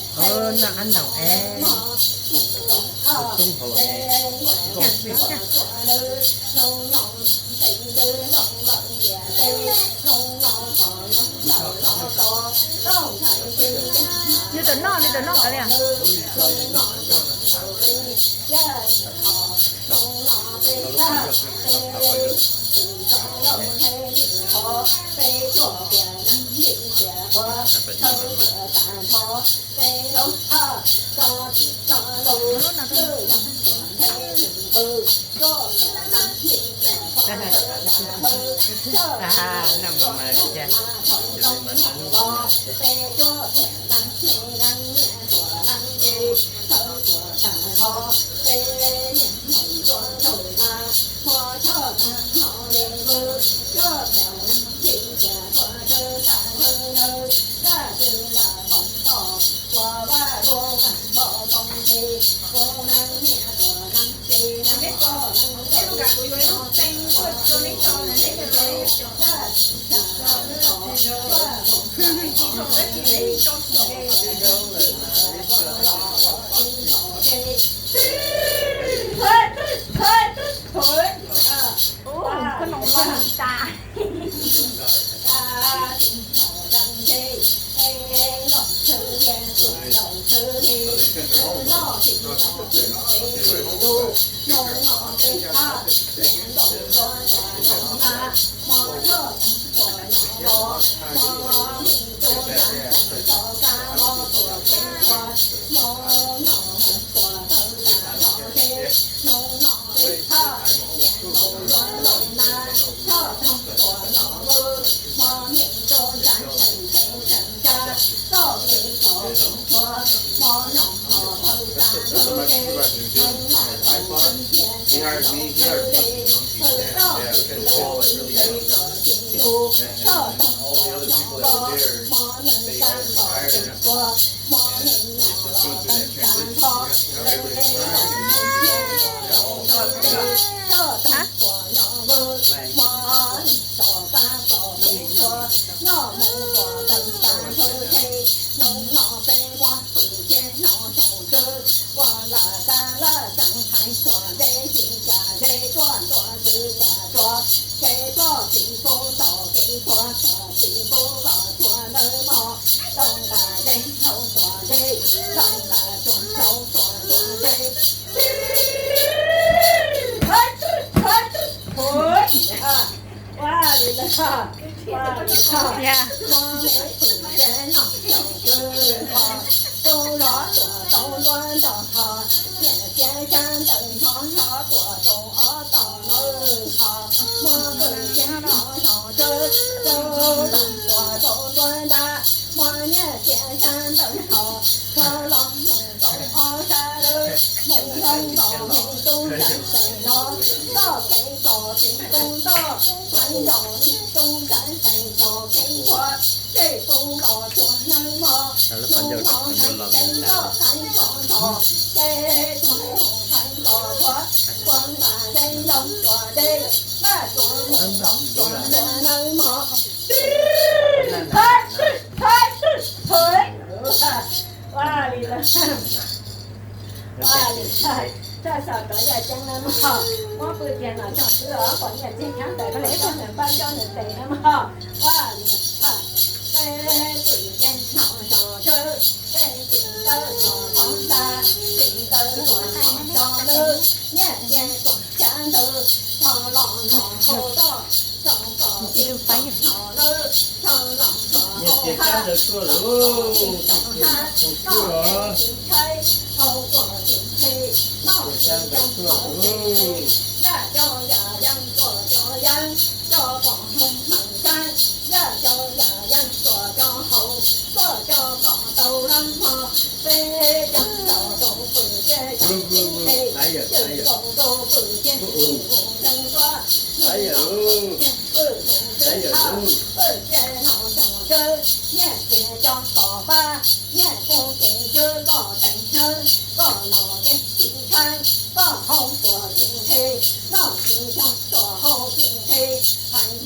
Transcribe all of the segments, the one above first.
Ơ, noj qab noom es, poob hauv ne. Nws tawm noj, nws tawm noj kav liam. Ub, koj noom los tas. Ua li, txoj xyom rov yog ceeb nawb mog. Muab pw tiag no xyoo xwb os, pom nyiaj txiag nyob ntawm pom cov nws npab coj nws tes nawb mog. Ua li, peb pw tiag no xyoo xwb, peb tsis tawm mus qhov ntxa, tsis tawm mus qhov ntxa nawb, nyiaj txiag tuaj xyab ntawd, tho los mus hauv toj, tso kom tib toj no nawb, tho los mus hauv hab, tso kom tib toj hab, noj ces tsis ntshai, haus kom tsis nthe, noj tsis coob haus tsis nthe, yaj cov yaj, yeeb cov yeeb, coj kom hmoo hmees saib, yaj cov yaj, yeeb cov yeeb haus, koj coj kom tau lab hmo, peb coj kom tau pw tiag, cov tib teg, coj kom tau pw tiag, pw mus zeeg tuaj, pw mus zeeg hab, pw tiag no xyoo xwb, nyiaj txiag coj kom pab, nyiaj kub ces coj kom teev hnyav, koj noj ces tsis ntshai, koj haus tuaj tsis nthe, noj tsis coob tuaj haus tsis nthe, hais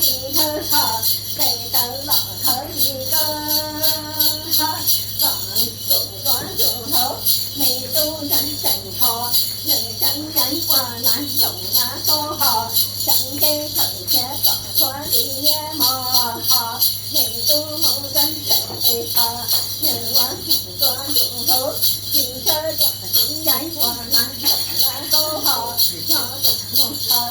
li thawj ho, tes taw los khawv li kawg ho, kom yus tuav yus hlauv, me tub ntxeev tseem ho, nws tseem ceev ua nas ntoos nas kaub ho, tseem kev thawm thiab kom tshuav li niaj hmo ho, me tub mus ntxeev tseem es ho, nws ua yus tuav yus hlauv, tsis txawj tuam txiv yeev ua nas ntoos nas kaub ho, nyob tuam mus ho,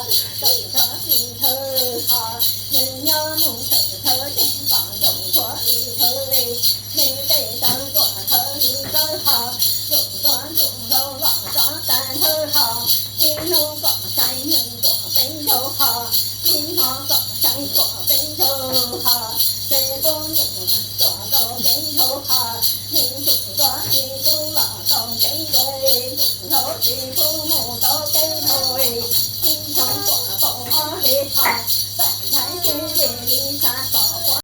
tawm rov tsis thawj ho, nws nyob mus thawm thawv tseem kom yus tshuav li thawv li, me tes taw tuam khawv li kawg ho, yus tuav yus hlauv los rov tag thawj ho, ib hnub kom sai nws tuam peb zaug ho, ib hmo kom sai tuam peb zaug ho, ces pub yus tuam rau peb zaug ho, me ntsuj tuav tsis tub los tau kev ze, ntsuj hlauv tsis pub mus tau kev dhau, ib xyoo tuam kaum ob hlis ho, tawm ntshai